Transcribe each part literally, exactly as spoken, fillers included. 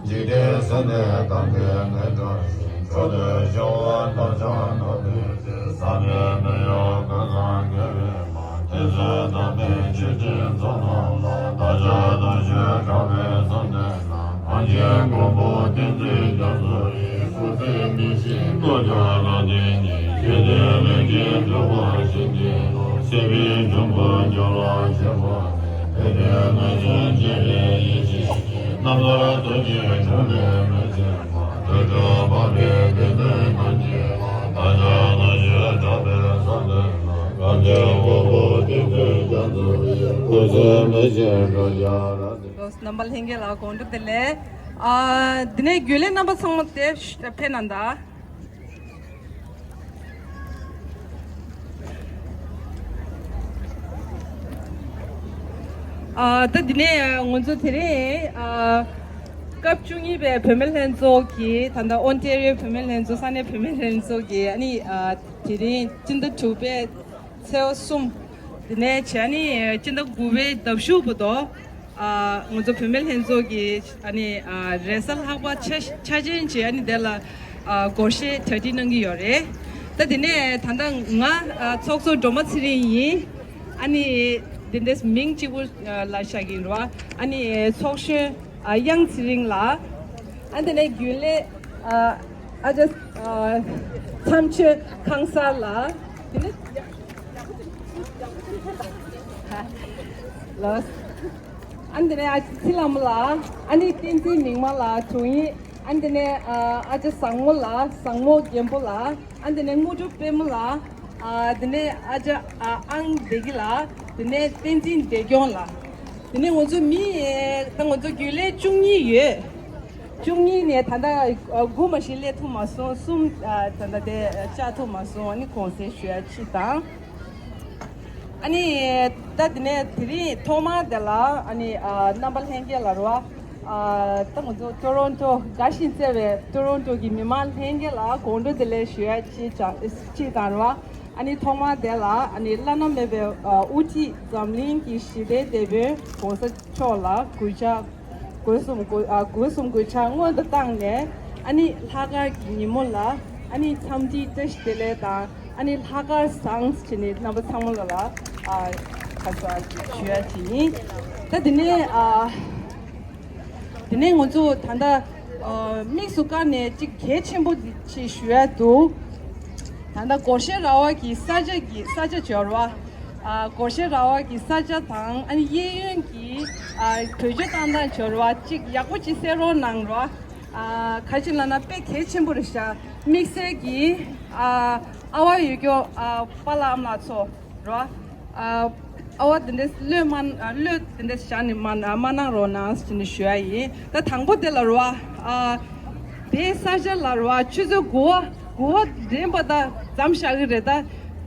འཇིག་རྟེན་སེམས་ནི་གང་གི་ངན་འགྲོ་ཞིང་། འགྲོ་འདོད་ཆེ་བ་བདག་ཅག་ན་ཕན་ཕྱིར། བསམ་པའི་མི་གཡོ་ཀུན་བཟང་དགེ་བའི་བླ། དེ་ཚེ་དམ་པའི་ཆོས་ཀྱི་ཚོགས་རྣམས་ལ། བདག་ཅག་དང་ཆོས་གྲགས་པའི་བསམ་གཏན་ན། གང་ཕྱིར་མགོན་པོ་བསྟན་འཛིན་རྒྱ་མཚོ་ཡི། སྐུ་ཚེ་མི་ཤིགས་བློ་རྒྱ་རང་བདེན་གྱི། ཞི་བདེའི་ལས་ཀྱི་འགྲོ་བ་གཞན་གྱི་བློ། སྲིད་པའི་འབྱུང་པོ་སྐྱོབ་པར་བྱེད་པ་ནི། དེ་ལྟར་ངན་སོང་སྐྱེ་བའི་ཡེ་ཤེས་ཀྱིས། རྣམ་ཐར་རྡོ་རྗེ་གྲགས་པའི་མེ་ལྕེ་མ། དུར་ཁྲོད་འཕགས་པའི་བདུད་རྩི་རྣམས་ཀྱིས་བསླངས། བདག་ཅག་དང་ཆོས་གྲགས་པའི་བསམ་གཏན་ན། གང་ཕྱིར་མགོན་པོ་བསྟན་འཛིན་རྒྱ་མཚོ་ཡི། སྐུ་ཚེ་མི་ཤིགས་བློ་རྒྱ་རང་བདེན། རྣམ་པ་ལྷན་རྒྱས་ལ་དགོང་དྲོ་བདེ་ལེགས། ཨ། འདི་ནས་རྒྱུན་ལས་རྣམ་པ་ཚང་མ་དེ་ཕེབས་གནང་དང་། ཨ། ད་འདི་ནས་ང་ཚོ་དེ་རིང་ཨ་སྐབས་བཅུ་གཉིས་པའི་བུད་མེད་ལྷན་ཚོགས་ཀྱི། ད་ལྟ་ཨོན་ཏེ་རི་ཡོ་བུད་མེད་ལྷན་ཚོགས། ས་གནས་བུད་མེད་ལྷན་ཚོགས་ཀྱི། ཨ་ནི་ཨ་དེ་རིང་སྤྱི་ཟླ་དྲུག་པའི་ཚེས་པ་གསུམ། དེ་ནས་བྱས་ནི་སྤྱི་ཟླ་དགུ་པའི་ཟླ་གཞུག་བར་དུ། ཨ། ང་ཚོ་བུད་མེད་ལྷན་ཚོགས་ཀྱི། ཨ་ནི་ཨ་རེས་གཟའ་ལྷག་པ་ཆ་ཆ་ཅན་གྱི། ཨ་ནི་དེ་ལ་ཨ་སྒོར་གཞས་གྲ་སྒྲིག་གནང་གི་ཡོད་རེད། ད་དེ་ནས་ད་ལྟ་ང་ཨ་ཚོགས་གཙོ་སྒྲོལ་མ་ཚེ་རིང་ཡིན། ཨ་ནི་དེ་འདྲའི་མིང་གཅིག་པུ་ཨ་ལ་བཞག་གི་ཡིན་རོ། ཨ་ནི་ཚོགས་གཞོན་ཨ་དབྱངས་ཚེ་རིང་ལགས། ཨ་དེ་ནས་རྒྱུན་ལས་ཨ་ཨ་ཅག་ཨ་མཚམས་གཅོད་ཁང་གསར་ལགས། དེ་ནས་ལགས། ཨ་ནི་དེ་ནས་ཨ་ཅག་ཚེ་ལྷ་མོ་ལགས། ཨ་ནི་བསྟན་འཛིན་མིག་དམར་ལགས། དྲུང་ཡིག་ཨ་ནི་དེ་ནས་ཨ་ཨ་ཅག་བཟང་མོ་ལགས། བཟང་མོ་རྒན་པོ་ལགས། ཨ་ནི་དེ་ནས་དངོས་གྲུབ་དཔལ་མོ་ལགས། ཨ་དེ་ནས་ཨ་ཅག་ཨ་ཨང་བདེ་སྐྱིད་ལགས། དེ་ནས་བསྟན་འཛིན་བདེ་སྐྱོང་ལགས། དེ་ནས་ང་ཚོ་མི་ད་ང་ཚོ་རྒྱུན་ལས་བཅུ་གཉིས་ཡོད། བཅུ་གཉིས་ནས་ད་ལྟ་ཨ་དགུ་མ་གཞི་སླེབས་ཐུབ་མ་སོང་། གསུམ་ཨ་ད་ལྟ་དེ་བཅར་ཐུབ་མ་སོང་། ཨ་ནི་དགོངས་སེལ་ཞུ་ཡ་གཅིག་དང་། ཨ་ནི་ད་དེ་ནས་དེ་རིང་ཐོག་མར་དེ་ལ་ཨ་ནི་ཨ་རྣམ་པ་ལྷན་རྒྱས་ལ་རོ། ཨ་ད་ང་ཚོ་ཊོ་རོན་ཊོ་དགའ་ཞིང་བརྩེ་བའི་ཊོ་རོན་ཊོ་གི་མི་མང་ལྷན་རྒྱས་ལ་དགོང་དྲོ་བདེ་ལེགས་ཞུ་ཡ་གཅིག་ཅང་གཅིག་དང་རོ། ཨ་ནི་ཐོག་མར་དེ་ལ་ཨ་ནི་བླ་ན་མེད་པའི་ཨ་དབུ་ཁྲིད་འཛམ་གླིང་གི་ཞི་བདེའི་དེད་དཔོན་གོང་ས་མཆོག་ལ་གུས་ཕྱག་སྒོ་གསུམ་གུས་ཨ་སྒོ་གསུམ་གུས་ཕྱག་སྔོན་དུ་བཏང་ནས། ཨ་ནི་ལྷག་དཀར་གྱི་ཉིན་མོ་ལ་ཨ་ནི་འཚམས་འདྲི་བཀྲ་ཤིས་བདེ་ལེགས་དང་། ཨ་ནི་ལྷག་དཀར་བཟང་ཟེར་ནས་རྣམ་པ་ཚང་མ་ལ་ལ་ཨ་ཁ་ས་ཞུ་ཡ་དེ་ཡིན། ད་དེ་ནས་ཨ་དེ་ནས་ང་ཚོ་ད་ལྟ་ཨ་དམིགས་སུ་བཀར་ནས་གཅིག་གལ་ཆེན་པོ་ཅིག་ཞུ་ཡ་འདུག་ད་ལྟ་སྒོར་གཞས་ར་བ་གི་ས་ཆ་གི་ས་ཆ་འབྱོར་བ། ཨ་སྒོར་གཞས་ར་བ་གི་ས་ཆ་དང་། ཨ་ནི་གཡས་གཡོན་གྱི་ཨ་བེད་སྤྱོད་བཏང་སྟངས་འབྱོར་བ་གཅིག་ཡག་པོ་ཅིག་གསན་རོགས་གནང་རོགས། ཨ་ག་ཅི་ལབ་ན་དཔེ་གལ་ཆེན་པོ་རེད་ཤག་དམིགས་བསལ་གྱི་ཨ་ཨ་བ་ཡོད་སྐྱོ་ཨ་པཱ་ལགས་ཨ་མ་ལགས་ཚོ་རོ། ཨ་ཨ་བ་དེ་འདྲས་བློས་མ་ཨ་བློས་དེ་འདྲས་བཞག་ནས་མ་མ་གནང་རོགས་གནང་ཟེར་ནས་ཞུ་ཡ་ཡིན། ད་དང་པོ་དེ་ལ་རོ། ཨ་དེའི་ས་ཆ་ལ་རོ། ཆུ་ཚོད་དགུ་པ་དགུ་པ་རན་པ་ད་མཚམས་བཞག་གི་རེད། ད་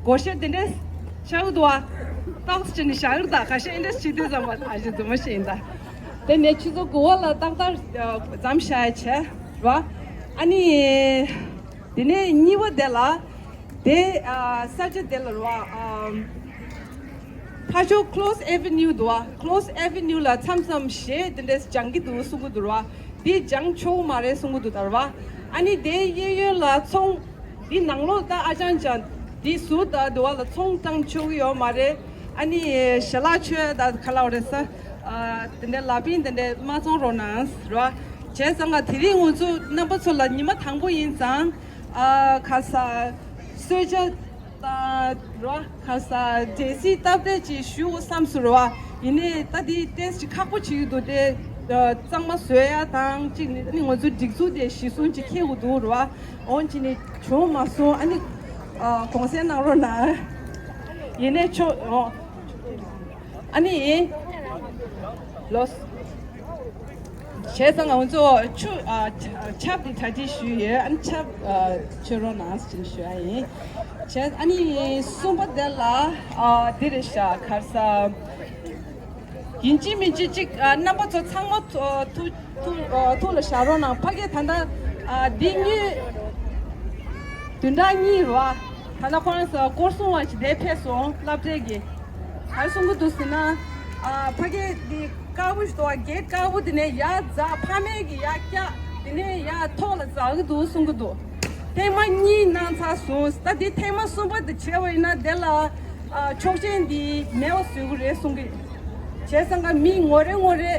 སྒོར་གཞས་དེ་འདྲས་ཆགས་འདུག་པ། ཏོག་ཙམ་ནས་བཞག་གི་རེད། ད་ཁ་ཤས་འདྲས་བྱེད་དུས་ཙམ་པ་ཨ་ཞེ་རྫུན་མ་བཤད་ཡིན། ད་དེ་ནས་ཆུ་ཚོད་དགུ་པ་ལ་ཏག་ཏག་མཚམས་བཞག་ཡ་བྱས་རོ། ཨ་ནི་དེ་ནས་གཉིས་པ་དེ་ལ། དེ་ཨ་ས་ཆ་དེ་ལ་རོ། ཨ་ཕར་ཕྱོགས་Close Avenue འདུག་པ། Close Avenue ལ་མཚམས་མཚམས་གཞས་དེ་འདྲས་སྦྱང་གི་འདུག་གསུང་གི་འདུག་རོ། དེ་སྦྱང་ཆོག་མ་རེད་གསུང་གི་འདུག་ད་རོ། ཨ་ནི་དེ་གཡས་གཡོན་ལ་ཚོང་། དེ་ནང་ལོགས་ད་ཨ་ཅང་ཅང་དེ་ཟུར་ད་འདུག་པ་ལ་ཚོང་བཏང་ཆོག་གི་ཡོད་མ་རེད། ཨ་ནི་ཞལ་ལག་མཆོད་ད་ག་ལབ་རེད་ས། ཨ་དེ་འདྲས་ལ་པིན་དེ་འདྲས་མ་བཙོང་རོགས་གནང་རོ། བྱས་ཙང་ང་དེ་རིང་ང་ཚོ་རྣམ་པ་ཚོ་ལ་ཉི་མ་དང་པོ་ཡིན་ཙང་། ཨ་ཁ་ས་གསོལ་ཇ་དང་རོ། ཁ་ས་འབྲས་སིལ་སྟབས་བདེ་ཅིག་ཞུ་བསམ་སོང་རོ། ཡིན་ནའི་ད་དེ་ཏོག་ཙམ་ཁག་པོ་བྱེད་ཀྱི་འདུག་དེ་གཙང་མ་བཟོ་ཡ་དང་གཅིག་ནི་ང་ཚོ་སྒྲིག་འཛུགས་དེ་གཞི་བཟུང་ཅིག་འཁྱེར་དགོས་འདུག་རོ། འོན་ཅི་ནི་བྱུང་མ་སོང་། ཨ་ནི་ཨ་དགོངས་སེལ་གནང་རོགས་གནང་། ཡིན་ནའི་ཆོག་ཨ་ནི་ལོས། བྱས་ཙང་ང་ཚོ་ཆུ་ཨ་ཆབ་འདི་གྲ་སྒྲིག་ཞུས་ཡོད། ཨ་ནི་ཆབ་ཨ་མཆོད་རོགས་གནང་ཞེས་ཞུ་ཡ་ཡིན། བྱས་ཨ་ནི་གསུམ་པ་དེ་ལ་ཨ་འདི་རེད་ཤག་ག་རེ་ཟེར། ཡིན་གཅིག་མིན་གཅིག་ཅིག་ཨ་རྣམ་པ་ཚོ་ཚང་མ་ཐུགས་ཐུགས་ཨ་ཐུགས་ལ་བཞག་རོགས་གནང་། ཕ་གི་ད་ལྟ་ཨ་འདི་དངུལ་བདུན་ཕྲག་གཉིས་རེད་བ། ད་ལྟ་ཁོ་རང་ཚོ་སྐོར་སྲུང་བ་ཞིག་འདིར་ཕེབས་སོང་། སློབ་གྲྭའི་གི་ག་རེ་གསུང་གི་འདུག་ཟེར་ན། ཨ་ཕ་གི་འདི་དཀར་པོ་ཞིག་འདུག་བ། གེད་དཀར་པོ་དེ་ནས་ཡར་འཛེགས། ཕ་མེས་ཀྱི་ཡར་བཀྱག་དེ་ནས་ཡར་ཐོག་ལ་འཛེགས་ཀྱི་འདུག་གསུང་གི་འདུག་ཐེངས་མ་གཉིས་གནང་ཚར་སོང་། ད་འདི་ཐེངས་མ་གསུམ་པ་འདི་བྱས་པ་ཡིན་ན་དེ་ལ་ཨ་ཆོག་མཆན་འདི་མེད་པ་བཟོ་གི་རེད་གསུང་གི། བྱས་ཙང་ཀ་མི་ངོ་རེ་ངོ་རེ་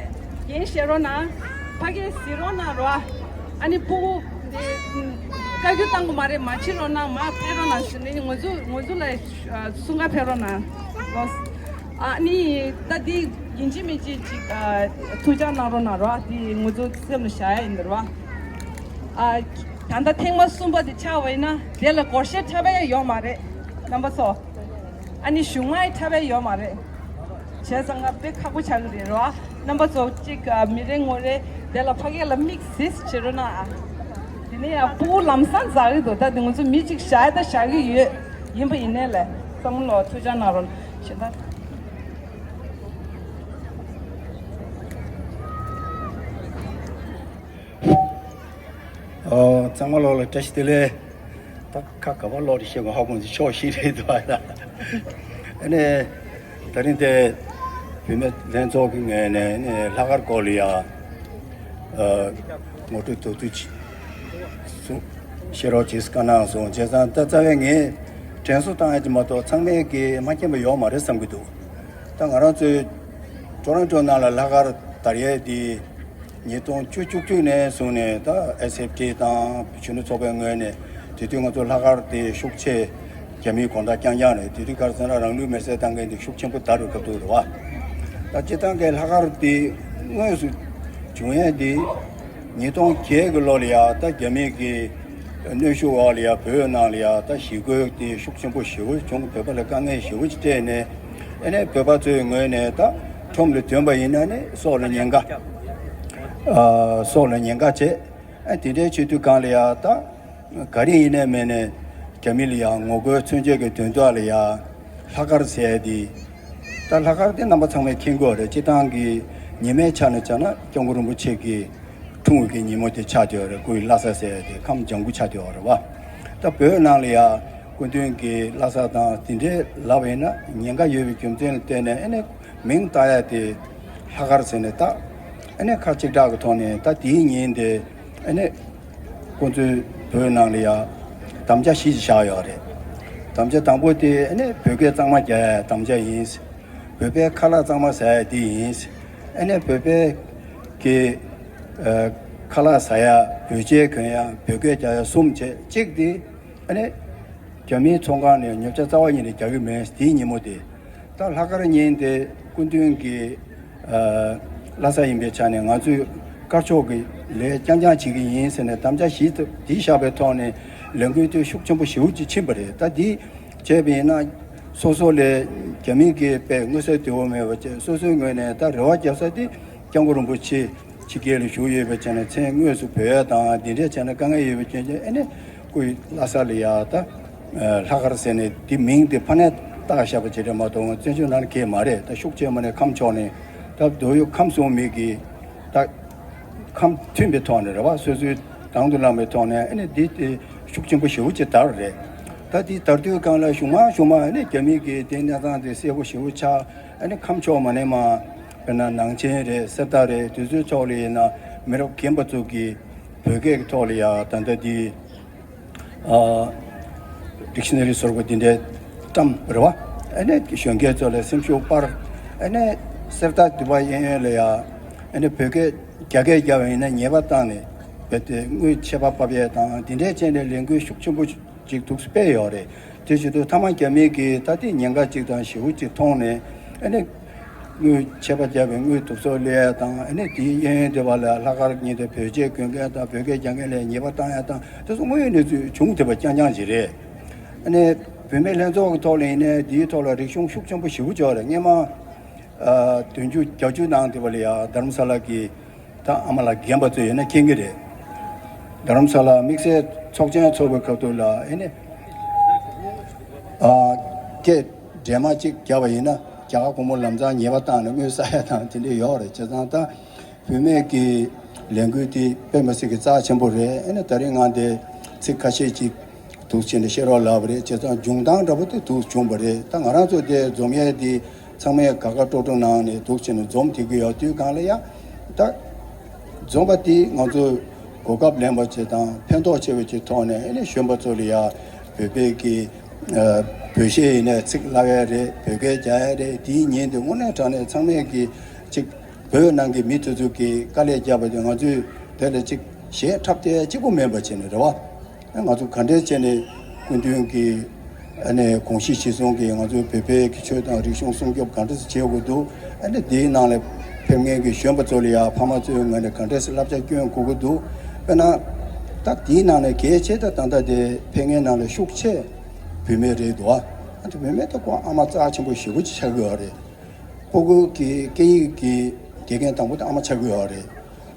འགན་བཞེས་རོགས་གནང་། ཕ་གིར་གཟིགས་རོགས་གནང་རོགས། ཨ་ནི་ཕྲུ་གུ་འདི་བཀའ་བཀྱོན་བཏང་གི་མ་རེད། མ་བྱེད་རོགས་གནང་། མར་ཕེབས་རོགས་གནང་ཞུ་ནི། ང་ཚོ་ང་ཚོ་ལ་གསུང་ག་ཕེབས་རོགས་གནང་། ཨ་ནི་ད་འདི་ཡིན་གཅིག་མིན་གཅིག་ཅིག་ཐུགས་ཅག་གནང་རོགས་གནང་རོགས། འདི་ང་ཚོ་སེམས་ལ་བཞག་ཡ་ཡིན་རོགས། ཨ་ད་ལྟ་ཐེངས་མ་གསུམ་པ་འདི་ཆགས་པ་ཡིན་ན་དེ་ལ་སྒོར་གཞས་འཁྲབ་ཡ་ཡོད་མ་རེད་རྣམ་པ་ཚོ། ཨ་ནི་གཞུག་མ་ཡི་འཁྲབ་ཡ་ཡོད་མ་རེད། བྱས་ཙང་ང་དཔེ་ཁག་པོ་ཆགས་ཀྱི་རེད་རོ། རྣམ་པ་ཚོ་གཅིག་ཨ་མི་རེ་ངོ་རེ་དེ་ལ་ཕ་གི་ལ་དམིགས་བསལ་བྱེད་རོགས་གནང་ཨ། དེ་ནས་ཡང་ཕྲུ་གུ་ལམ་སང་འཛེགས་ཀྱི་འདུག་ད་དེ་ང་ཚོ་མི་གཅིག་བཞག་ད་བཞག་གི་ཡོད། ཡིན་པ་ཡིན་ནའི་ལས་བསམ་བློ་ཐུགས་ཅག་གནང་རོགས་ཞེ་ད། ཨོ། ཚང་མ་ལོག་ལ་བཀྲ་ཤིས་བདེ་ལེགས། ད་ཁ་ག་པར་ལོག་རེད་ཤེས་གོ། ཧ་གོ་ཚེ་ཕྱོགས་བཞི་རེད་འདུག་ཨ། ཨ་ནི་ད་རིང་དེ་བུད་མེད་ལྷན་ཚོགས་ཀྱི་ངོས་ནས་ནི་ལྷག་དཀར་སྐོར་ལ་ཡ་ཨ་ངོ་སྤྲོད་ཐུང་ཐུང་ཅིག་གསུང་བཤད་རོགས་བྱེད་བཀའ་གནང་སོང་། བྱས་ཙང་ད་རྩ་བའི་ངས་དྲན་གསོ་བཏང་ཡ་ཅིག་མ་གཏོགས་ཚང་མས་ཀྱིས་མ་མཁྱེན་པ་ཡོད་མ་རེད་བསམ་གྱི་འདུག་ད་ང་རང་ཚོའི་ཊོ་རོན་ཊོ་ནང་ལ་ལྷག་དཀར་དར་ཡས་དེ་ཉིས་སྟོང་བཅུ་བཅུ་གཅིག་ནས་བཟུང་ནས་ད་ཨེས་ཨེཕ་ཊི་དང་གཞོན་ནུ་ཚོགས་པའི་ངོས་ནས་དེ་དུས་ང་ཚོ་ལྷག་དཀར་དེ་ཤུགས་ཆེ་རྒྱ་མིའི་དགོང་དག་རྐྱང་རྐྱང་རེད། དེ་དུས་ག་རེ་ཟེར་ན་རང་ལུས་མེར་སྲེག་བཏང་མཁན་དེ་ཤུགས་ཆེན་པོ་དར་བའི་སྐབས་དུ་རེད་བ། ད་སྤྱིར་བཏང་གི་ལྷག་དཀར་དེ་དངོས་སུ་བྱུང་ཡས་དེ་ཉིས་སྟོང་བརྒྱད་ཀྱི་ལོ་ལ་ཡ་ད་རྒྱ་མི་གི་གནོན་ཤུགས་འོག་ལ་ཡ་བོད་ནང་ལ་ཡ་ད་ཞི་རྒོལ་དེ་ཤུགས་ཆེན་པོ་ཞེ་པོ་བྱུང་། བོད་པ་ལ་དཀའ་ངལ་ཞེ་པོ་ཅིག་སྤྲད་ནས་ཨ་ནི་བོད་པ་ཚོའི་ངོས་ནས་ད་ཁྲོམ་ལ་ཐོན་པ་ཡིན་ན་ནི་སྲོག་ལ་ཉེན་ཁ་ཨ་སྲོག་ལ་ཉེན་ཁ་བྱས། ཨ་དེ་འདྲའི་ཆེད་དུ་གང་ལ་ཡ་ད་ག་རེ་ཡིན་ནའི་མིན་ནའི་རྒྱ་མི་ལ་ཡ་ངོ་རྒོལ་མཚོན་ཆེད་ཀྱི་དོན་དག་ལ་ཡ་ལྷག་དཀར་ཟེར་ཡ་དེ། ད་ལྷག་དཀར་དེ་རྣམ་པ་ཚང་མས་མཁྱེན་གྱི་ཡོད་རེད། སྤྱིར་བཏང་གི་ཉི་མའི་ཆ་ནས་བྱས་ན་སྐྱབས་མགོན་རིན་པོ་ཆེ་གི་འཁྲུངས་པའི་ཉིན་མོ་དེ་ཆགས་བསྡད་ཡོད་རེད། སྐུ་ཡི་བླ་གཟའ་ཟེར་ཡ་དེ་ཁམས་ལྗང་གུ་ཆགས་བསྡད་ཡོད་རེད་བ། ད་བོད་ནང་ལ་ཡ་སྐུ་མདུན་གྱི་བླ་གཟའ་དང་དེ་འདྲའི་ལབ་པ་ཡིན་ན་ཉེན་ཁ་ཡོད་པའི་རྒྱུ་མཚན་ལ་བརྟེན་ནས་ཨ་ནི་མིང་བཏགས་ཡ་དེ་ལྷག་དཀར་ཟེར་ནས་ད་ཨ་ནི་ཁ་གཅིག་གྲགས་ཀྱི་ཐོག་ནས་ད་དེའི་ཉིན་དེ་ཨ་ནི་ཁོང་ཚོས་བོད་ནང་ལ་ཡ་དམ་བཅའ་བཞི་ཅིག་བཞག་ཡོད་རེད། དམ་བཅའ་དང་པོ་དེ་ཨ་ནི་བོད་སྐད་གཙང་མ་རྒྱག་ཡ་དམ་བཅའ་ཡིན། བོད་པའི་ཁ་ལག་གཙང་མ་ཟ་ཡ་དེ་ཡིན། ཨ་ནི་བོད་པའི་གི་ཨ་ཁ་ལག་ཟ་ཡ་བོད་ཆས་གོན་ཡ་བོད་སྐད་རྒྱག་ཡ་གསུམ་བྱས། གཅིག་དེ་ཨ་ནི་རྒྱ་མིའི་ཚོང་ཁང་ནས་ཉོ་ཆ་རྩ་བ་ཉིད་ནས་རྒྱག་གི་མེད། དེའི་ཉིན་མོ་དེ། ད་ལྷག་དཀར་ཉིན་དེ་སྐུ་མདུན་གྱི་ཨ་བླ་གཟའ་ཡིན་པའི་ཆ་ནས་ང་ཚོས་དཀར་ཕྱོགས་ཀྱི་ལས་རྐྱང་རྐྱང་བྱེད་ཀྱི་ཡིན་ཟེར་ནས་དམ་བཅའ་བཞི་དེ་བཞག་པའི་ཐོག་ནས་ལས་འགུལ་དེ་ཤུགས་ཆེན་པོ་ཞེ་པོ་ཅིག་ཕྱིན་པ་རེད། ད་འདི་བྱས་པ་ཡིན་ན་སོ་སོ་ལས་རྒྱ་མི་གིས་དཔེ་མངོན་གསལ་དོད་པོ་མེད་པ་བྱས། སོ་སོའི་ངོས་ནས་ད་རེ་བ་རྒྱབ་ས་དེ་སྐྱབས་མགོན་རིན་པོ་ཆེ་ཕྱི་རྒྱལ་ལ་བཞུགས་ཡོད་པའི་ཆ་ནས་མཚན་དངོས་སུ་བོད་ཡ་དང་འདི་འདྲའི་ཆ་ནས་དཀའ་ངལ་ཡོད་པའི་རྐྱེན་གྱིས་ཨ་ནི་སྐུ་ཡི་བླ་གཟའ་ལ་ཡ་ད་ལྷག་དཀར་ཟེར་ནས་དེ་མིང་དེ་ཕ་ནས་བཏགས་བཞག་པ་ཅིག་རེད་མ་གཏོགས་བཙན་བྱོལ་ནང་ལ་གང་ཡང་མ་རེད། ད་ཤུགས་ཆེ་མ་ནས་ཁམས་ཕྱོགས་ནས་ད་མདོ་དབུས་ཁམས་གསུམ་མི་གིས་ད་ཁམས་མཐུན་པའི་ཐོག་ནས་རེད་བ། སོ་སོའི་དང་དུ་བླངས་པའི་ཐོག་ནས་ཨ་ནི་འདི་དེ་ཤུགས་ཆེན་པོ་ཞེ་པོ་ཅིག་དར་རེད། ད་དེ་དར་དུས་སྒང་ལ་གཞུག་མ་གཞུག་མ་ཨ་ནི་རྒྱ་མི་གིས་དེ་གནས་སྟངས་དེ་གསལ་པོ་ཞེ་པོ་ཆགས། ཨ་ནི་ཁམས་ཕྱོགས་མ་ནས་མ་དཔེར་ན་ནང་ཆེན་རེད། གསེར་རྟ་རེད། དེ་ཚོའི་ཕྱོགས་ལ་ཡིན་ན་མི་རབས་རྒན་པ་ཚོ་གིས་བོད་སྐད་ཀྱི་ཐོག་ལ་ཡ་ད་ལྟ་དེ་ཨ་ཌིག་ཤི་ན་རི་བཟོ་དགོས་འདི་འདྲའི་བཀྲམ་རེད་བ། ཨ་ནི་གཞོན་སྐྱེས་ཚོ་ལ་སེམས་ཤུགས་སྤར། ཨ་ནི་གསེར་རྟ་འདི་པ་གཡས་གཡོན་ལ་ཡ་ཨ་ནི་བོད་སྐད་རྒྱ་སྐད་རྒྱབ་པ་ཡིན་ན་ཉེས་པ་བཏང་ནས་རྦད་དེ་དངུལ་ཆད་པ་ཕབ་ཡས་དང་འདི་འདྲའི་བྱས་ནས་ལས་འགུལ་ཤུགས་ཆེན་པོ་ཅིག་འདུག་སྤེལ་ཡོད་རེད། དེ་བྱེད་དུས་མཐའ་མ་རྒྱ་མི་གིས་ད་ལྟའི་ཉེན་ཁ་ཅིག་དང་ཞེ་པོ་ཅིག་མཐོང་ནས་ཨ་ནི་དངུལ་ཆད་པ་བརྒྱབ་པའི་དངུལ་དུག་སོགས་སླེབས་ཡ་དང་། ཨ་ནི་དེའི་གཡས་གཡོན་དེ་བ་ལ་ལྷག་དཀར་ཉིན་དེ་བོད་ཆས་གྱོན་མཁན་དང་བོད་སྐད་རྒྱག་མཁན་ལ་ཉེས་པ་བཏང་ཡ་དང་། དེ་ཚོ་དངོས་ཡོད་གནས་ཚུལ་བྱུང་བསྡད་པ་རྐྱང་རྐྱང་ཅིག་རེད། ཨ་ནི་བུད་མེད་ལྷན་ཚོགས་ཀྱི་ཐོག་ལ་ཡིན་ནའི་དེའི་ཐོག་ལ་རིག་གཞུང་ཤུགས་ཆེན་པོ་ཞེ་པོ་ཅིག་ཡོད་རེད། སྔོན་མ་ཨ་བདུན་ཅུ་བརྒྱད་ཅུ་ནང་དེ་བ་ལ་ཡ་དྷ་རམ་ས་ལ་གི་ད་ ད་ཨ་མ་ལགས་རྒན་པ་ཚོ་ཡིན་ན་མཁྱེན་གྱི་རེད། རྡ་རམ་ས་ལ་དམིགས་བསལ་ཚོགས་ཆེན་ཚོགས་པའི་སྐབས་དུ་ལ་ཨེ་ནི། ཨ། སྐད་འདྲེས་མ་གཅིག་བརྒྱབ་པ་ཡིན་ན་རྒྱ་གར་གོང་མ་ལམ་སང་ཉེས་པ་བཏང་ནས་དངུལ་ས་ཡ་དང་དེ་འདྲས་ཡོད་རེད། བྱས་ཙང་ད་བུད་མེད་ཀྱི་ལས་འགུལ་དེ་དཔེ་མི་སྲིད་ཀྱི་རྩ་ཆེན་པོ་རེད། ཨེ་ནི་ད་རིང་ང་འདི་ཚིག་ཁ་ཤས་ཅིག་འདུག་བྱས་ནས་བཤད་རོགས་ལབ་པ་རེད། བྱས་ཙང་འབྱུང་སྟངས་འདྲ་པོ་དེ་འདུག་བྱུང་བ་རེད། ད་ང་རང་ཚོ་དེ་འཛོམས་ཡས་དེ་ཚང་མས་དགའ་དགའ་སྤྲོ་སྤྲོ་ནང་ནས་འདུག་བྱས་ནས་འཛོམས་ཐུབ་ཀྱི་ཡོད་དུས་སྒང་ལ་ཡ། ད་འཛོམས་པ་དེ་ང་ཚོ་གོ་སྐབས་ལེན་པ་བྱེད་དང་ཕན་ཐོགས་ཆེ་བའི་ཆེད་ཐོག་ནས་ཨེ་ནས་གཞོན་པ་ཚོ་ལ་ཡ་བོད་པའི་གི་ཨ་བོད་གཞས་ཡིན་ནས་ཚིག་བསླབ་ཡས་རེད། བོད་སྐད་རྒྱག་ཡས་རེད། དེའི་ཉིན་དེ་དངོས་གནས་དྲང་གནས་ཚང་མས་གི་ཅིག་བོད་ནང་གི་མི་དེ་ཚོ་གི་དཀའ་ལས་བརྒྱབ་པ་དེ་ང་ཚོས་དེ་ལ་ཅིག་གཞས་འཁྲབ་སྟེ་གཅིག་པུ་མིན་པ་བྱས་ནས་རེད་བ། ང་ཚོ་ག་འདྲས་བྱས་ནས་སྐུ་མདུན་གྱི་ཨ་ནི་དགོངས་གཞི་གཞིར་བཟུང་གིས་ང་ཚོའི་བོད་པའི་གི་ཆོས་དང་རིག་གཞུང་སྲུང་སྐྱོབ་ག་འདྲས་བྱེད་དགོས་འདུག་ཨ་ནི་འདིའི་ནང་ལ་ཕེབས་མཁན་གྱི་གཞོན་པ་ཚོ་ལ་ཡང་ཕ་མ་ཚོའི་ངོས་ནས་ག་འདྲས་བསླབ་བྱ་སྐྱོན་དགོས་ཀྱི་འདུག་དཔེར་ན་ད་འདིའི་ནང་ནས་གལ་ཆེ་ད་ད་ལྟ་དེ་ཕེབས་མཁན་ནང་ལ་ཤུགས་ཆེ་བུད་མེད་རེད་འདུག་ཨ་ནི་བུད་མེད་ད་ཁོ་ཨ་མ་རྩ་ཆེན་པོ་ཞེ་པོ་ཅིག་ཆགས་ཀྱི་ཡོད་རེད། སྤུ་གུ་གི་སྐད་ཡིག་གི་དགེ་རྒན་དང་པོ་དེ་ཨ་མ་ཆགས་ཀྱི་ཡོད་རེད།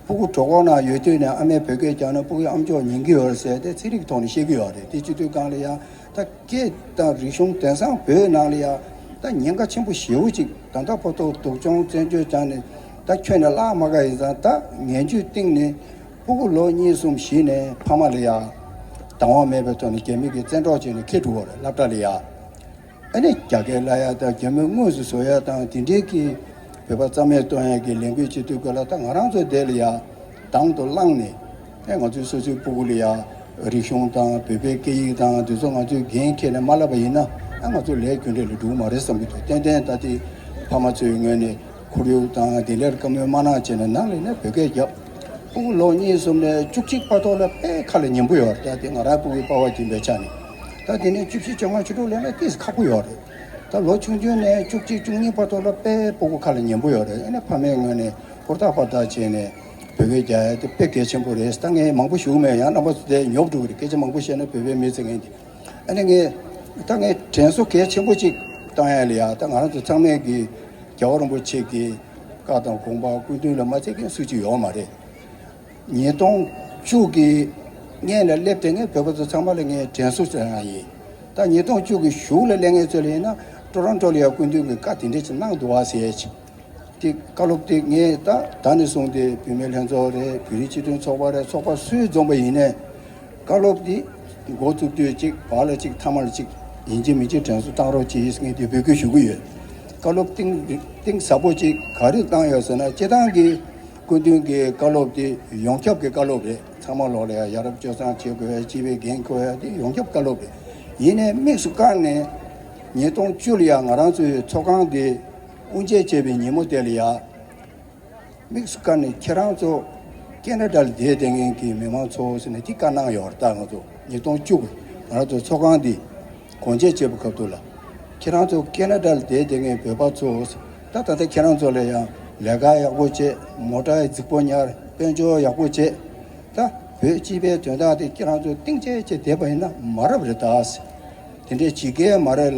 སྤུ་གུ་གྲོད་ཁོག་ནང་ཡོད་དུས་ནས་ཨ་མས་བོད་སྐད་རྒྱག་ན་སྤུ་གུའི་ཨམ་ཅོག་ཉན་གྱི་ཡོད་རེད་ཟེར་ཏེ་ཚན་རིག་ཐོག་ནས་བཤད་ཀྱི་ཡོད་རེད། དེ་སྤྱི་འཐུས་སྒང་ལ་ཡང་ད་སྐད་དང་རིག་གཞུང་དེང་སང་བོད་ནང་ལ་ཡང་ད་ཉེན་ཁ་ཆེན་པོ་ཞེ་པོ་ཅིག་ད་ལྟ་བར་དུ་སྡུག་སྦྱོང་བཙན་བྱོལ་བྱས་ནས་ད་ཁྱོན་ནས་བརླག་མ་དགའ་ཡིན་ཙང་ད་ངན་ཇུས་བཏིང་ནས་སྤུ་གུ་ལོ་གཉིས་གསུམ་བཞི་ནས་ཕ་མ་ལ་ཡང་དང་བ་མེད་པའི་ཐོག་ནས་རྒྱ་མི་གིས་བཙན་འཕྲོག་བྱས་ནས་ཁྱེར་འགྲོ་བ་རེད་སློབ་གྲྭ་ལ་ཡང་། ཨ་ནི་རྒྱ་སྐད་བསླབ་ཡ་དང་རྒྱ་མི་དངོས་སུ་བཟོ་ཡ་དང་དེ་འདྲའི་གི་བོད་པ་རྩ་མེད་གཏོང་ཡ་གི་ལས་འགུལ་བྱེད་དུས་སྐབས་ལ་ད་ང་རང་ཚོ་དེ་ལ་ཡ་དང་དུ་བླངས་ནས་ཨེ་ང་ཚོའི་སོ་སོའི་སྤུ་གུ་ལ་ཡ་རིག་གཞུང་དང་བོད་པའི་སྐད་ཡིག་དང་དེ་ཚོ་ང་ཚོས་འགན་འཁྱེར་ནས་མ་བསླབ་པ་ཡིན་ན་ཨ་ང་ཚོ་ལས་རྒྱུ་འབྲས་ལ་འགྲོ་གི་མ་རེད་བསམ་གྱི་འདུག་ཏན་ཏན་ད་དེ་ཕ་མ་ཚོའི་ངོས་ནས་ཁོར་ཡུག་དང་དེ་ལས་བཀའ་མོལ་མ་གནང་བྱས་ནས་ནང་ལ་ནས་བོད་སྐད་རྒྱབ། སྤུ་གུ་ལོ་གཉིས་གསུམ་ནས་བཅུ་གཅིག་བར་ཐོག་ལ་དཔེ་ཁ་ལ་ཉན་པོ་ཡོད་རེད། ད་དེ་ང་རང་སྤུ་གུའི་པ་ཕ་ཡིན་པའི་ཆ་ནས་ད་དེ་ནས་བཅུ་བཞི་བཅོ་ལྔ་བཅུ་དྲུག་ལོན་ན་ཏིས་ཁག་པོ་ཡོད་རེད། ད་ལོ་ཆུང་ཆུང་ནས་བཅུ་གཅིག་བཅུ་གཉིས་བར་ཐོག་ལ་དཔེ་སྤུ་གུ་ཁ་ལ་ཉན་པོ་ཡོད་རེད། ཨ་ནི་ཕ་མའི་ངོས་ནས་ཧུར་ཐག་ཧུར་ཐག་བྱས་ནས་བོད་སྐད་རྒྱག་ཡ་དེ་དཔེ་གལ་ཆེན་པོ་རེད། ད་ངས་མང་པོ་ཞུ་གི་མེད། ཡང་རྣམ་པ་ཚོ་དེ་ཉོབ་འགྲོ་གི་རེད། སྐད་ཆ་མང་པོ་བཤད་ན་བོད་པའི་མི་ཚེ་ངན་གྱི། ཨ་ནི་ངས་ད་ངས་དྲན་གསོ་གལ་ཆེན་པོ་ཅིག་བཏང་ཡ་ལ་ཡ་ད་ང་རང་ཚོ་ཚང་མས་ཀྱི་རྒྱལ་བ་རིན་པོ་ཆེ་གི་བཀའ་དང་དགོངས་པ་སྐུ་མདུན་ལ་མ་བརྩི་མཁན་སུ་གཅིག་ཡོད་མ་རེད། ཉིས་སྟོང་བཅུ་གི་སྔོན་ལ་སླེབས་དེ་ངས་བོད་པ་ཚོ་ཚང་མ་ལ་ངས་དྲན་གསོ་ཟེར་ཡ་ཡིན། ད་ཉིས་སྟོང་བཅུ་གི་གཞུག་ལ་སླེབས་མཁན་ཚོ་ལ་ཡིན་ན་ཀྲོ་རོན་ཀྲོ་ལ་ཡ་སྐུ་མདུན་གྱི་བཀའ་དེ་འདྲས་ཅིག་གནང་འདུག་བ་ཟེར་ཡ་ཅིག་དེ་བཀའ་སློབ་དེ་ངས་ད་ད་ནས་བཟུང་སྟེ་བུད་མེད་ལྷན་ཚོགས་རེད། བོད་རིགས་སྤྱི་མཐུན་ཚོགས་པ་རེད། ཚོགས་པ་སུའི་འཛོམས་པ་ཡིན་ནའི་བཀའ་སློབ་དེ་འགོ་བཙུགས་དུས་གཅིག་བར་ལ་གཅིག་མཐའ་མར་གཅིག་ཡིན་གཅིག་མིན་གཅིག་དྲན་གསོ་བཏང་རོགས་གྱིས་ཟེར་ངས་དེ་འབོད་སྐུལ་ཞུ་གི་ཡོད། བཀའ་སློབ་གཏིང་གཏིང་ཟབ་པོ་གཅིག་ག་རེ་བཏང་ཡོད་ཟེར་ན་སྤྱིར་བཏང་གི་སྐུ་མདུན་གྱི་བཀའ་སློབ་དེ་ཡོངས་ཁྱབ་ཀྱི་བཀའ་སློབ་རེད། ཚང་མ་ལོག་ལ་ཡ་ཡ་རབས་སྤྱོད་བཟང་བྱེད་དགོས་ཡ་སྤྱི་པའི་འགན་འཁུར་ཡ་དེ་ཡོངས་ཁྱབ་བཀའ་སློབ་རེད། ཡིན་ནའི་དམིགས་སུ་བཀར་ནས་ཉིས་སྟོང་བཅུ་ལ་ཡ་ང་རང་ཚོའི་ཚོགས་ཁང་དེ་དབུ་འབྱེད་བྱས་པའི་ཉིན་མོ་དེ་ལ་ཡ། དམིགས་སུ་བཀར་ནས་ཁྱེད་རང་ཚོ་ཀེ་ན་ཌ་ལ་བསྡད་བསྡད་མཁན་གྱི་མི་མང་ཚོ་ཟེར་ནས་དེ་བཀའ་གནང་ཡོད་རེད། ད་ང་ཚོ་ཉིས་སྟོང་བཅུ་གི་ང་རང་ཚོ་ཚོགས་ཁང་འདི་སྒོ་འབྱེད་བྱེད་པའི་སྐབས་དུ་ལ་ཁྱེད་རང་ཚོ་ཀེ་ན་ཌ་ལ་བསྡད་བསྡད་མཁན་བོད་པ་ཚོ་ད་ད་ལྟ་ཁྱེད་རང་ཚོ་ལ་ཡང་ལས་ཀ་ཡག་པོ་བྱེད། མོ་ཊ་རྫིག་པོ་ཉར། དཔལ་འབྱོར་ཡག་པོ་བྱེད། ད་བོད་སྤྱི་པའི་དོན་དག་དེ་ཁྱེད་རང་ཚོ་གཏིང་བཅད་བྱས་བསྡད་པ་ཡིན་ན་མ་རབས་རེད་ད། དེ་འདྲའི་བྱེད་མཁན་མ་རེད་ལ་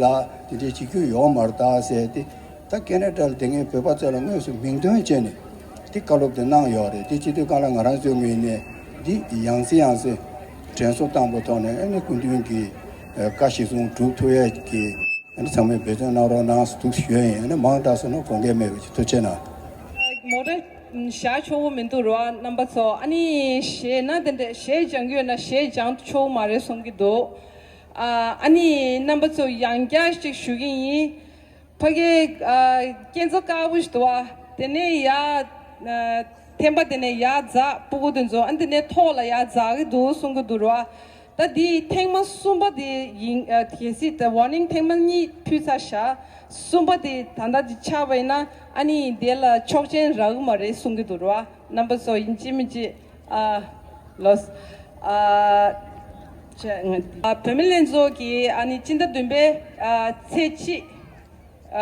དེ་འདྲའི་བྱེད་རྒྱུ་ཡོད་མ་རེད་ད་ཟེར་ཏེ། ད་ཀེ་ན་ཌ་ལ་བསྡད་མཁན་བོད་པ་ཚོ་ལ་དངོས་སུ་མིང་འདོན་བྱས་ནས་འདི་བཀའ་སློབ་དེ་གནང་ཡོད་རེད། དེ་སྤྱི་འཐུས་སྒང་ལ་ང་རང་ཚོའི་ངོས་ནས་འདི་ཡང་སེ་ཡང་སེ་དྲན་གསོ་བཏང་པའི་ཐོག་ནས་ཨ་ནི་སྐུ་མདུན་གྱི་བཀའ་གཞིར་བཟུང་སྒྲུབ་ཐུབ་ཡས་ཀྱི་ཨ་ནི་ཚང་མས་འབད་བརྩོན་གནང་རོགས་གནང་ཟེར་འདུག་ཞུ་ཡས་ཡིན། ཨ་ནི་མང་དྲགས་སོང་ན་དགོངས་འགལ་མེད་པ་ཅིག་ཐུགས་རྗེ་གནང་། མོ་ཊ་བཞག་ཆོག་གི་མི་འདུག་རོ་རྣམ་པ་ཚོ། ཨ་ནི་གཞས་ན་དེ་འདྲ་གཞས་སྦྱང་གི་ཡོད་ན་གཞས་སྦྱང་ཆོག་གི་མ་རེད་གསུང་གི་འདུག་ཨ་ནི་རྣམ་པ་ཚོ་ཡང་བསྐྱར་ཅིག་ཞུ་གི་ཡིན། ཕ་གི་ཨ་སྐས་འཛེག་དཀར་པོ་ཞིག་འདུག་བ། དེ་ནས་ཡར་ཨ་ཐེམ་པ་དེ་ནས་ཡར་འཛེག་སྤུ་གུ་དེ་ཚོ། ཨ་ནི་དེ་ནས་ཐོག་ལ་ཡར་འཛེག་གི་འདུག་གསུང་གི་འདུག་ར་བ། ད་འདི་ཐེངས་མ་གསུམ་པ་དེ་ཡིན། ཨ་གལ་སྲིད་ད་ཝར་ནིང་ཐེངས་མ་གཉིས་ཕུལ་ཚར་བཞག་གསུམ་པ་དེ་ད་ལྟ་དེ་ཆགས་པ་ཡིན་ན་ཨ་ནི་དེ་ལ་ཆོག་མཆན་རག་གི་མ་རེད་གསུང་གི་འདུག་ར་བ། རྣམ་པ་ཚོ་ཡིན་གཅིག་མིན་གཅིག་ཨ་ལོས་ཨ་བོད་མི་ལྷན་ཚོགས་ཀྱིས་ཨ་ནི་སྤྱི་ཟླ་བདུན་པའི་ཨ་ཚེས་གཅིག་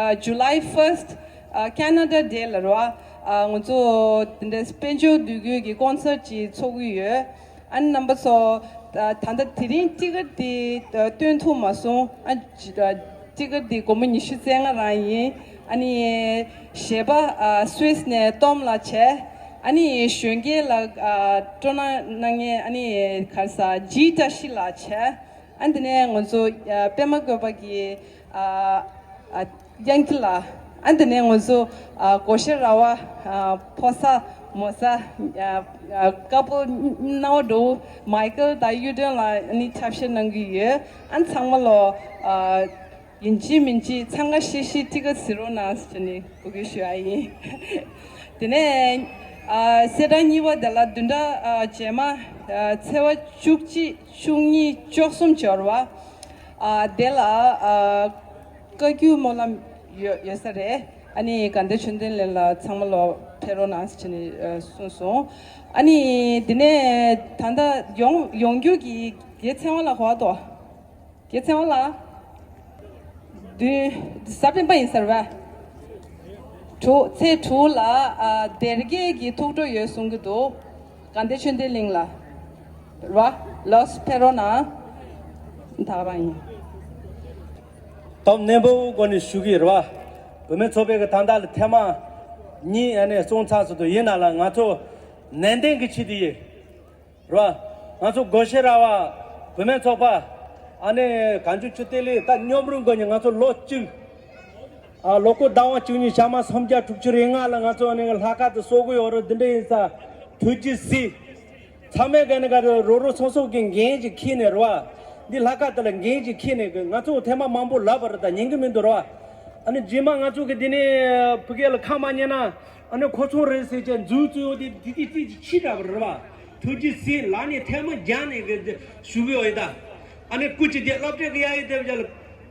ཨ་July first ཨ་Canada Day ལ་རོ། ཨ་ང་ཚོ་དེ་འདྲའི་དཔལ་འབྱོར་འདུས་སྐོར་གྱི་ཀོན་སར་ཅིག་ཚོགས་ཀྱི་ཡོད། ཨ་ནི་རྣམ་པ་ཚོ་ད་ད་ལྟ་དེ་རིང་ཊི་ཀེ་ཊི་དེ་སྟོན་ཐུབ་མ་སོང་། ཨ་ཊི་ཀེ་ཊི་དེ་སྒོར་མོ་ཉི་ཤུ་རྩ་ལྔ་རང་ཡིན། ཨ་ནི་གཞས་པ་ཨ་སུད་སི་ནས་ཏོམ་ལགས་བྱས། ཨ་ནི་གཞོན་སྐྱེས་ལ་ཨ་སྤྲོ་སྣང་གནང་མཁན་ཨ་ནི་ག་རེ་ཟ་འཇིགས་བཀྲ་ཤིས་ལགས་བྱས། ཨ་དེ་ནས་ང་ཚོ་ཨ་པད་མ་བཀོད་པ་གི་ཨ་ཨ་དབྱངས་སྐྱིད་ལགས། ཨ་དེ་ནས་ང་ཚོ་ཨ་སྒོར་གཞས་ར་བ་ཨ་ཕོ་གསར་མོ་གསར་ཨ་ཨ་ཀ་པོ་སྣང་བ་འགྲོ་མའི་ཀལ་དང་གཡུ་སྒྲོན་ལགས་ཨ་ནི་ཆབ་བཤེར་གནང་གི་ཡོད། ཨ་ཚང་མ་ལོ་ཨ། ཡིན་གཅིག་མིན་གཅིག་འཚང་ཁ་ཤིག་ཤིག་ཏི་ཀ་གཟིགས་རོགས་གནང་ཟེར་ནས་འབོད་སྐུལ་ཞུ་ཡ་ཡིན། དེ་ནས་ཨ་གསལ་བསྒྲགས་གཉིས་པ་དེ་ལ་བདུན་ཕྲག་ཨ་རྗེས་མ་ཨ་ཚེས་པ་བཅུ་གཅིག་བཅུ་གཉིས་བཅུ་གསུམ་འབྱོར་བ་ཨ་དེ་ལ་ཨ་བཀའ་བརྒྱུད་སྨོན་ལམ་ཡོད་ཡོད་ས་རེད། ཨ་ནི་དགའ་ལྡན་ཆོས་ལྡན་གླིང་ལ་ཚང་མ་ལོ་ཕེབས་རོགས་གནང་ཟེར་ནས་ཨ་གསུངས་སོང་། ཨ་ནི་དེ་ནས་ད་ལྟ་ཡོང་ཡོང་རྒྱུ་གི་དགེ་ཚན་བ་ལ་གོ་བ་དོ། དགེ་ཚན་བ་ལ། བདུན། གཟའ་སྤེན་པ་ཡིན་ས་རེད་པ། དྲུག་ཚེས་དྲུག་ལ་ཨ་སྡེ་དགེ་གི་ཐུགས་སྤྲོ་ཡོད་གསུང་གི་འདུག་དགའ་ལྡན་ཆོས་ལྡན་གླིང་ལ། རེད་པ། ལགས་སོ་ཕེབས་རོགས་གནང་། ད་ག་རང་ཡིན། སྟབས་གནས་པོའི་སྒོ་ནས་ཞུ་གི་རེད་པ། བུད་མེད་ཚོགས་པའི་གི་ད་ལྟ་ལ་ཐེངས་མ་གཉིས་ཨ་ནས་སོང་ཚར་སོང་དུ་ཡིན་ན་ལ་ང་ཚོ་ནན་ཏན་གི་ཆེད་དུ་ཡིན། རེད་པ། ང་ཚོ་སྒོར་གཞས་ར་བ་བུད་མེད་ཚོགས་པ་ཨ་ནི་གངས་ལྗོངས་ཆུ་གཏེར་གླིང་ད་མཉམ་རུབ་སྒོ་ནས་ང་ཚོ་ལོ་གཅིག་ཨ་ལོ་འཁོར་ཟླ་བ་བཅུ་གཉིས་ཞག་མ་སུམ་བརྒྱ་དྲུག་ཅུ་རེ་ལྔ་ལ་ང་ཚོ་ཨ་ནི་ལྷག་དཀར་དུ་གསོག་གི་ཡོད་རེད། འདི་འདྲ་ཡིན་ཙང་ཐུགས་རྗེ་གཟིགས། ཚང་མས་ག་ནི་ག་རེ་རོ་རོ་སོ་སོ་གི་འགན་ཅིག་འཁྱེར་ནས་རེད་པ། འདི་ལྷག་དཀར་དེ་ལ་འགན་ཅིག་འཁྱེར་ནས་གི་ང་ཚོ་ཐེངས་མ་མང་པོ་ལབ་པ་རེད། ད་ཉན་གི་མི་འདུག་རེད་པ། ཨ་ནི་རྗེས་མ་ང་ཚོ་གི་འདི་ནས་ཕ་གི་ལ་ཁ་མ་ཉན་ན། ཨ་ནི་ཁོ་ཚོ་རེད་ཟེར་བྱས་འཛུལ་འཛུལ་ཡོང་དེ་དེ་དེ་དེ་ཕྱི་དྲགས་པ་རེད་པ། ཐུགས་རྗེ་གཟིགས་ལ་ནི་ཐལ་མོ་སྦྱར་ནས་གི་ཞུ་གི་ཡོད་ཡིན་ད། ཨ་ནི་སྐུ་མཁྱེན་དེ་སློབ་གྲྭའི་གི་ཡ་ཡི་དེ་བྱས་ལ་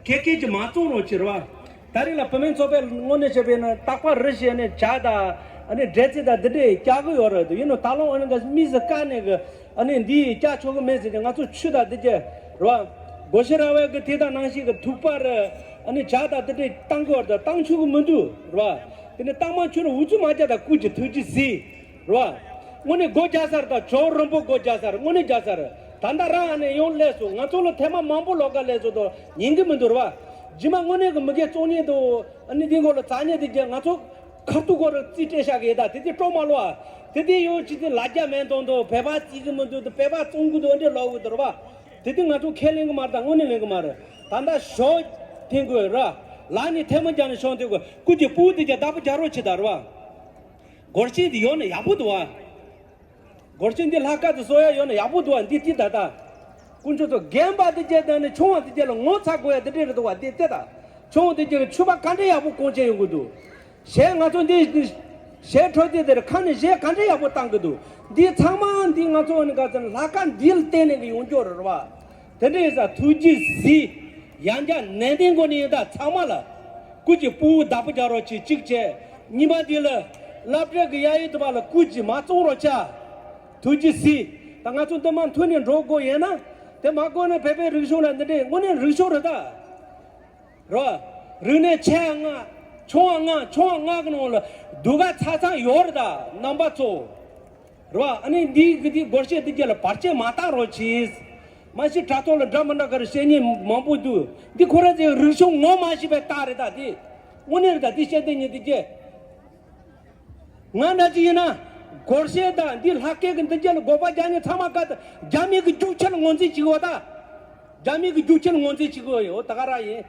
ཁེ་ཁེ་ཅིག་མ་བཙོང་རོགས་བྱེད་རེད་པ། ད་རེས་ལ་བུད་མེད་ཚོགས་པའི་ངོས་ནས་བྱས་པས་ན་རྟག་པར་རེ་བཞིན་ནས་ཇ་དང་ཨ་ནི་འབྲས་སིལ་དང་འདི་འདྲས་རྒྱག་གི་ཡོད་རེད། ཡིན་ནོ་ད་ལོ་ཨ་ནི་ག་མི་ཟི་དཀའ་ནས་གི་ཨ་ནི་འདི་རྒྱག་ཆོག་གི་མེད་ཟེར་ཏེ་ང་ཚོ་ཆུ་དང་འདི་རྒྱ་རེད་པ། སྒོར་གཞས་ར་བའི་གི་དེ་དང་ནང་བཞིན་གི་ཐུག་པ་རེད། ཨ་ནི་ཇ་དང་འདི་འདྲས་བཏང་གི་ཡོད་རེད། བཏང་ཆོག་གི་མི་འདུག་རེད་པ། དེ་ནས་བཏང་མ་ཆོག་ན་འུ་ཚུགས་མ་རྒྱག་དང་སྐུ་མཁྱེན་ཐུགས་རྗེ་གཟིགས། རེད་པ། དངོས་གནས་སྒོ་རྒྱག་ས་རེད། ད་ཇོ་རིན་པོ་སྒོ་རྒྱག་ས་རེད། དངོས་གནས་རྒྱག་ས་རེད། ད་ལྟ་རང་ཨ་ནི་ཡོང་སླེབས་སོང་། ང་ཚོ་ལ་ཐེངས་མ་མང་པོ་ལོགས་ཀ་སླེབས་སོང་དོ་ཉན་གི་མི་འདུག་རེད་པ། རྗེས་མ་དངོས་གནས་ཀྱི་མི་སྒེར་བཙོང་ཉེན་དུ་ཨ་ནི་འདི་མགོ་ལ་འཛེག་ཉེན་དེ་རྒྱ་ང་ཚོ་ཁ་ཐུག་སྐོར་རྩིས་སྤྲད་བཞག་གི་ཡོད། ད་དེ་དེ་སྤྲོ་མ་ལོག་ཨ། དེ་དེ་ཡོང་ཅི་དེ་ལ་རྒྱ་མེད་དོན་དུ་བོད་པ་རྩིས་གི་མི་འདུག་དེ་བོད་པ་བཙོང་གི་འདུག་འདྲེ་ལོག་གི་འདུག་རེད་པ། དེ་དེ་ང་ཚོ་ཁས་ལེན་གི་མ་རེད། ད་དངོས་གནས་ལེན་གི་མ་རེད། ད་ལྟ་ཞོ་འཐེན་དགོས་ར། ལ་ནི་ཐལ་མོ་སྦྱར་ནས་ཞོ་འཐེན་དགོས། སྐུ་མཁྱེན་སྤུ་གུ་དེ་རྒྱ་བདག་པོ་རྒྱག་རོགས་བྱེད་ད་རེད་པ། སྒོར་གཞས་འདི་ཡོད་ན་ཡག་པོ་འདུག་ཨ། སྒོར་གཞས་འདི་ལྷག་དཀར་དུ་གསོ་ཡ་ཡོད་ན་ཡག་པོ་འདུག་ཨ། འདི་ཏི་ད་ད། དཀོན་མཆོག་ཚོ་རྒན་པ་དེ་རྒྱལ་དང་ནི་ཆུང་བ་དེ་རྒྱལ་ལ་ངོ་ཚ་དགོས་ཡ་དེ་འདྲས་རེད་འདུག་བ། འདི་ཏི་ད། ཆུང་བ་དེ་རྒྱལ་ལ་ཆུ་བ་ག་འདྲས་ཡག་པོ་གོང་ཆེན་ཡོང་གི་འདུག་གཞས་ང་ཚོ་འདི་གཞས་འཕྲོ་དེ་དེར་ཁ་ནས་གཞས་ག་འདྲས་ཡག་པོ་བཏང་གི་འདུག་འདི་ཚང་མ་འདི་ང་ཚོ་ནི་ག་ཚོད་ལྷག་དཀར་འདི་ལ་བརྟེན་ནས་གི་ཡོང་རྒྱུ་རེད་བ། དེ་འདྲས་ཡིན་ཙང་ཐུགས་རྗེ་གཟིགས། ཡང་བསྐྱར་ནན་ཏན་སྒོ་ནས་ཡིན་ད་ཚང་མ་ལ། སྐུ་མཁྱེན་སྤུ་གུ་བདག་པོ་རྒྱག་རོགས་བྱེད་གཅིག་བྱས། གཉིས་པ་འདི་ལ་སློབ་གྲྭ་གི་ཡ་ཡི་དུ་བ་ལ་སྐུ་མཁྱེན་མ་བཙོང་རོགས་བྱ། ཐུགས་རྗེ་གཟིགས། ད་ང་ཚོ་འདི་མ་མཐུན་ནས་འགྲོ་དགོས་ཡིན་ན། དེ་མ་དགོས་ན་བོད་པའི་རིག་གཞུང་ལ་འདི་འདྲས་དངོས་གནས་རིག་གཞུང་རེད་ད། རེད་བ། རིག་གནས་ཆེ་བ་ལྔ། ཆུང་བ་ལྔ། ཆུང་བ་ལྔ་གི་ནང་ལ་སྡུག་ག་ཚ་ཚང་ཡོད་རེད་ད་རྣམ་པ་ཚོ། རེད་བ། ཨ་ནི་འདི་གི་འདི་སྒོར་གཞས་འདི་རྒྱ་ལ་བར་ཆད་མ་བཏང་རོགས་གྱིས། མ་གཞི་དྲ་ཐོག་ལ་འདྲ་མི་འདྲ་ག་རེ་བཤད་མཁན་མང་པོ་འདུག་འདི་ཁོ་རང་ཚོའི་རིག་གཞུང་ངོ་མ་ཤེས་པའི་རྟགས་རེད་ད་འདི། དངོས་གནས་རེད་ད་འདི་བཤད་དེ་ཉིད་འདི་རྒྱ། ང་འདྲ་ཅིག་ཡིན་ན། སྒོར་གཞས་དང་འདི་ལྷག་སྐད་ཀྱི་འདི་རྒྱ་ལ་དགོས་པ་རྒྱག་མཁན་ཚང་མ་ཀ་ད་རྒྱ་མི་གི་རྒྱུག་ཆེན་ངོས་འཛིན་བྱེད་གི་ཡོད་ད། རྒྱ་མི་གི་རྒྱུག་ཆེན་ངོས་འཛིན་བྱེད་གི་ཡོད་ད་ག་རང་ཡིན།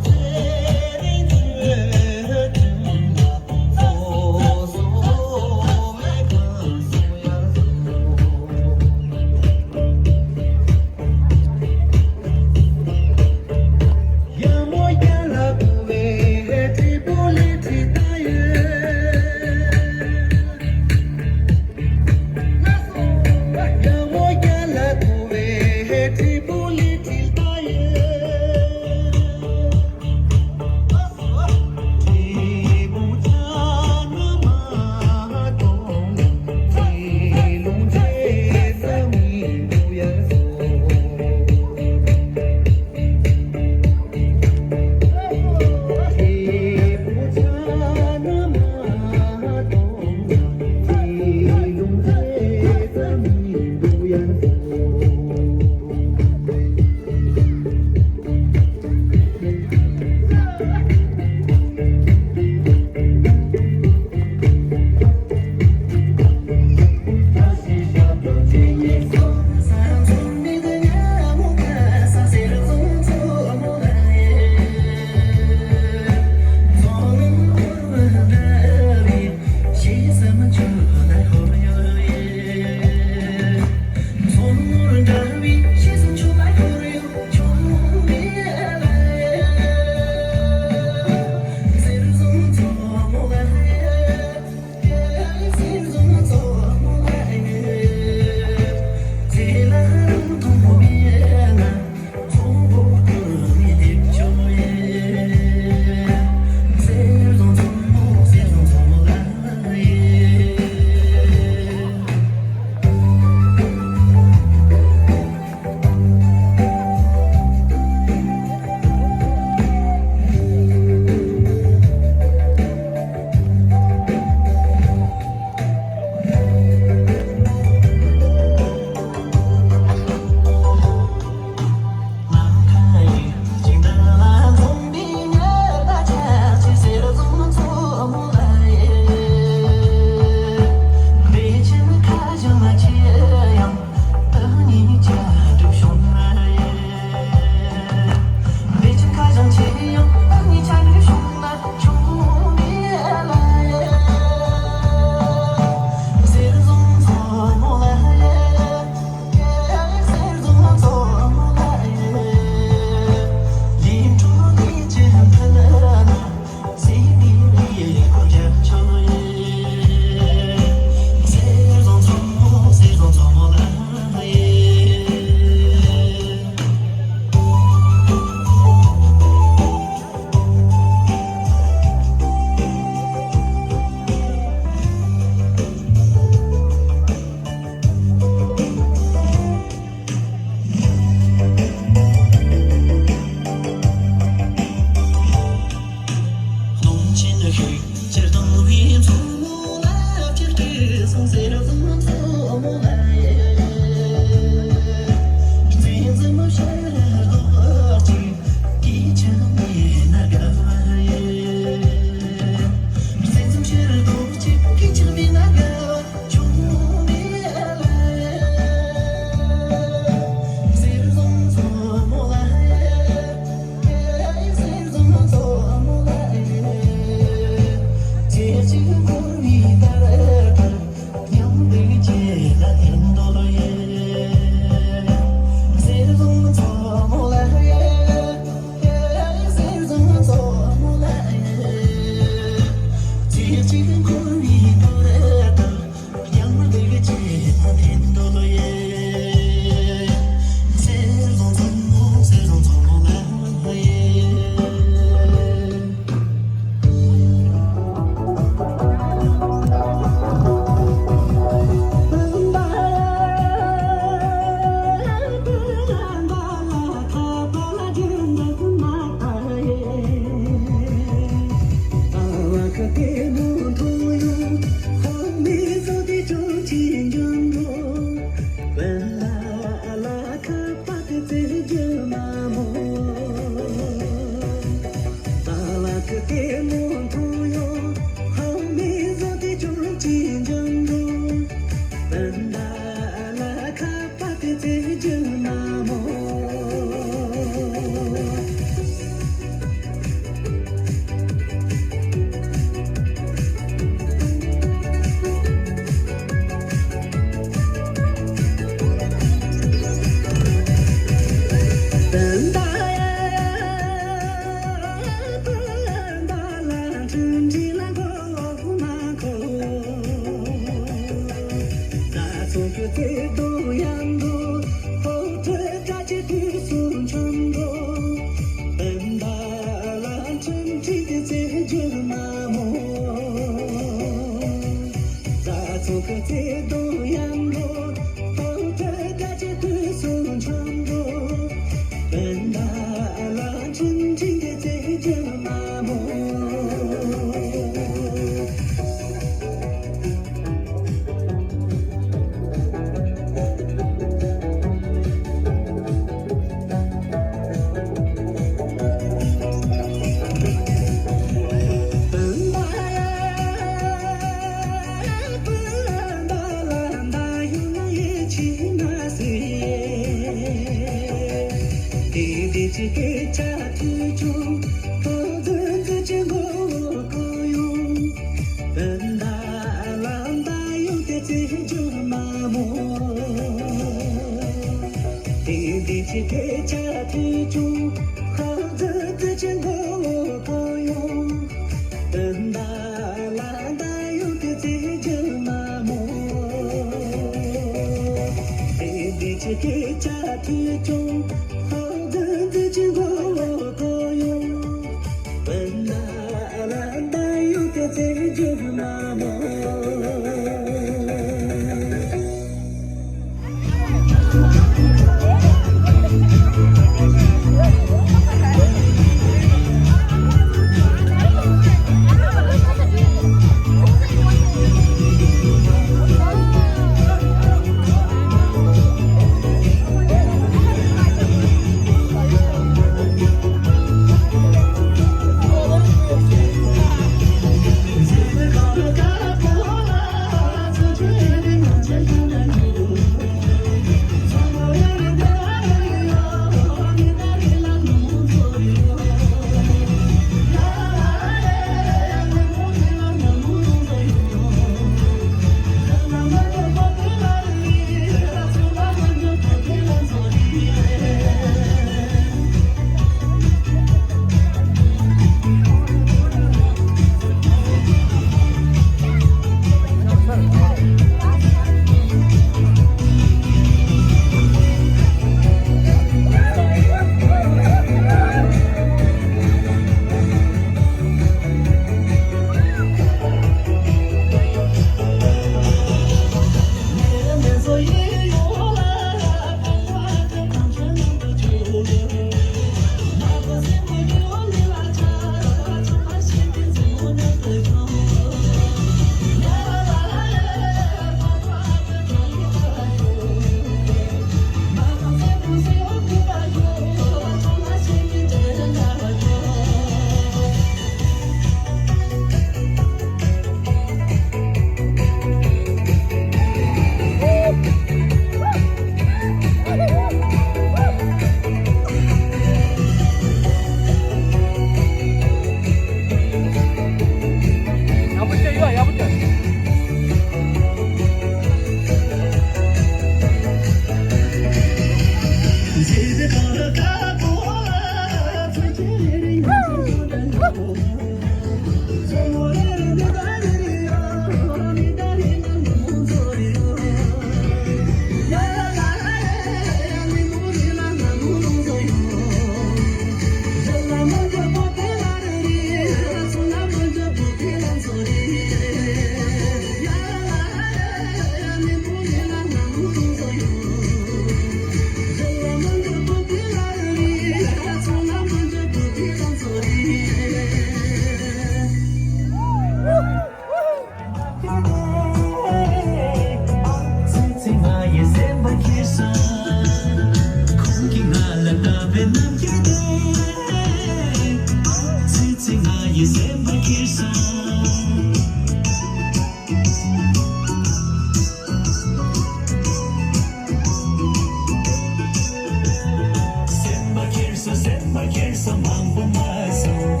སེམས་པ་འཁྱེར་སོང་། སེམས་པ་འཁྱེར་སོང་། མང་པོ་མ་སོང་།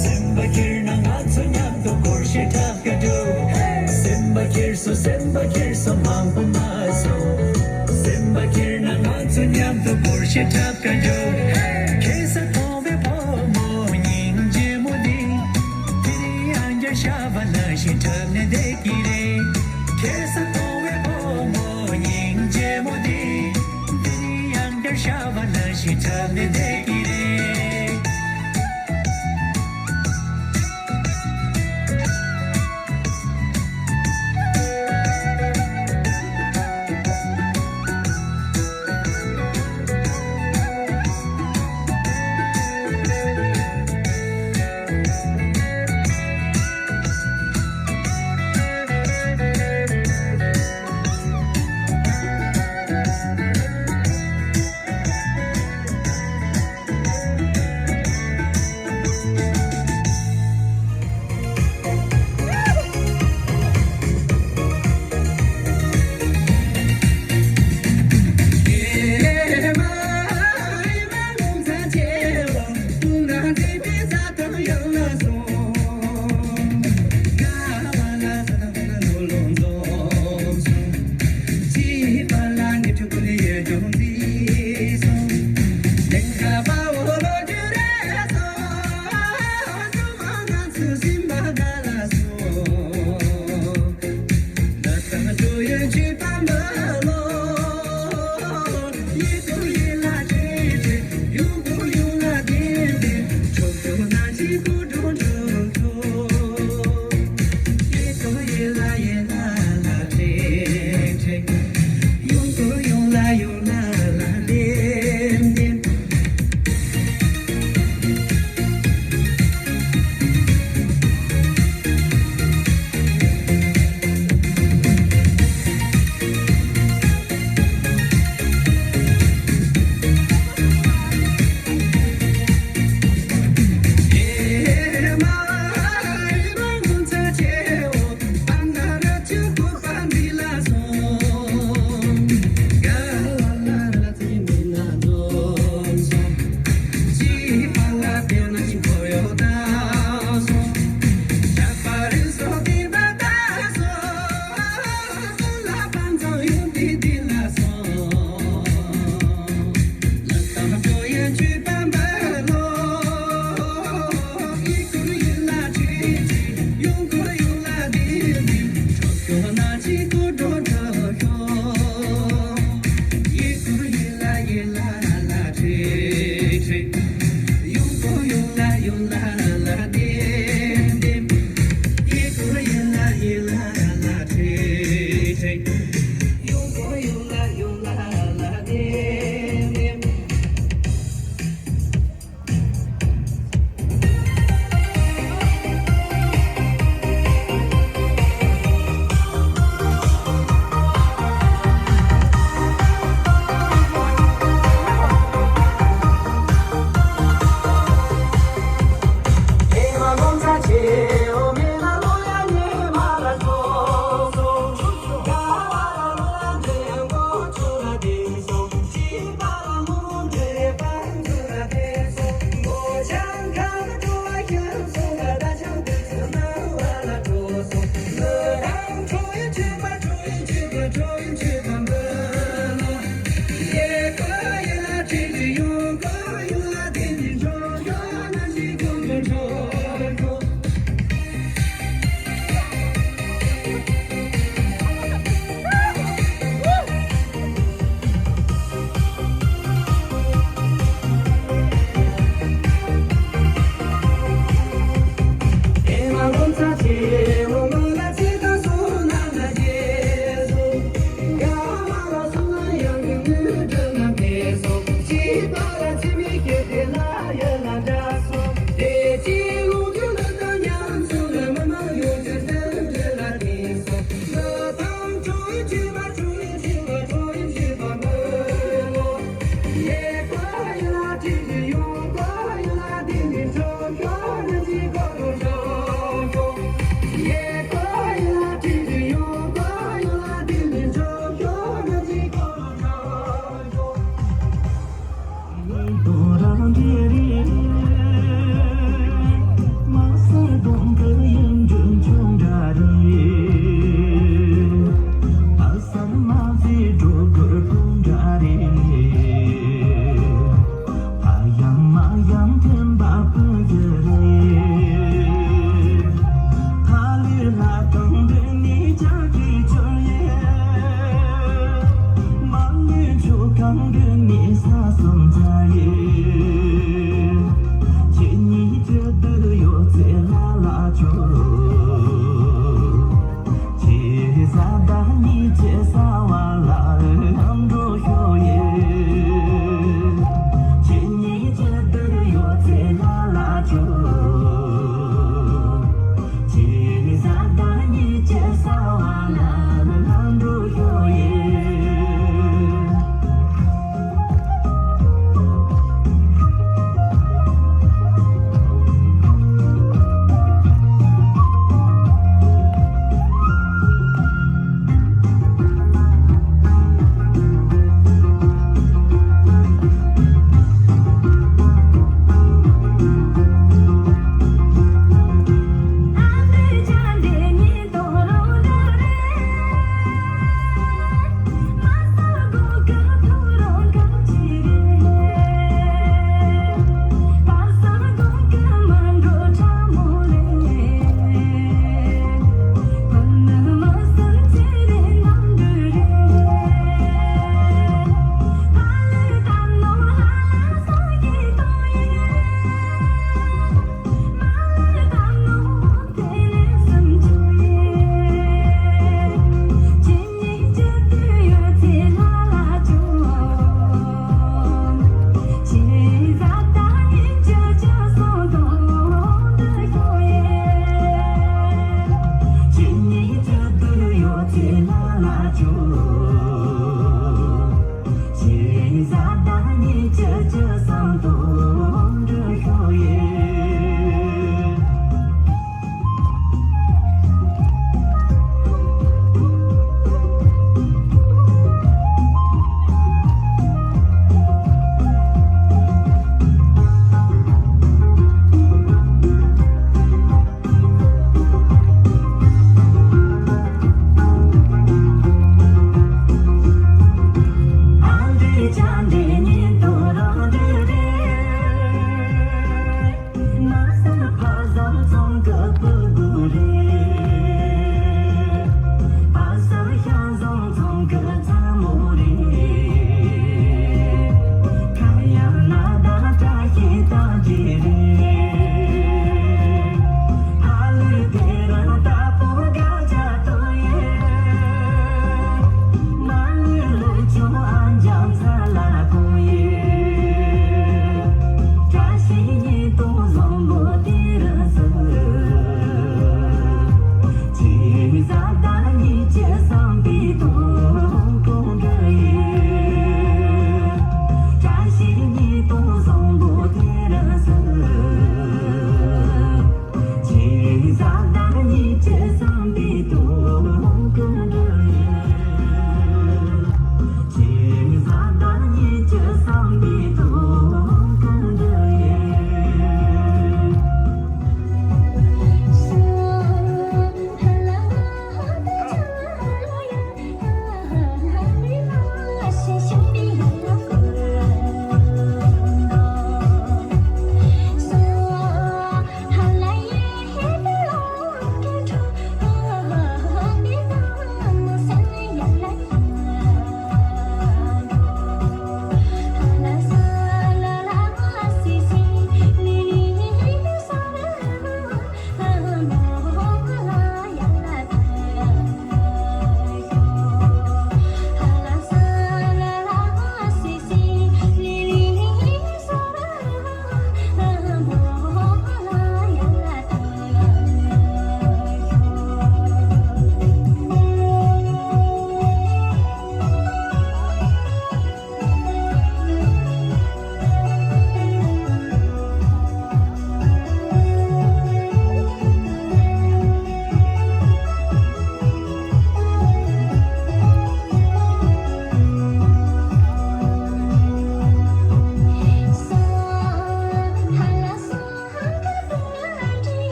སེམས་པ་འཁྱེར་ན་ང་ཚོ་མཉམ་དུ་སྒོར་གཞས་འཁྲབ་ག་འགྲོ། སེམས་པ་འཁྱེར་སོང་། སེམས་པ་འཁྱེར་སོང་། མང་པོ་མ་སོང་། སེམས་པ་འཁྱེར་ན་ང་ཚོ་མཉམ་དུ་སྒོར་གཞས་འཁྲབ་ག་འགྲོ། ཁ་སང་མཐོང་བའི་བུ་མོ་སྙིང་རྗེ་མོ་འདི། དེ་རིང་ཡང་བསྐྱར་ཤ་བ་ལ་ཞིག་འཁྲབ་ནས་བསྡད་ཀྱི་རེད། ཁ་སང་མཐོང་བའི་བུ་མོ་སྙིང་རྗེ་མོ་འདི། དེ་རིང་ཡང་བསྐྱར་ཤ་བ་ལ་ཞིག་འཁྲབ་ནས་བསྡད་ཀྱི་རེད།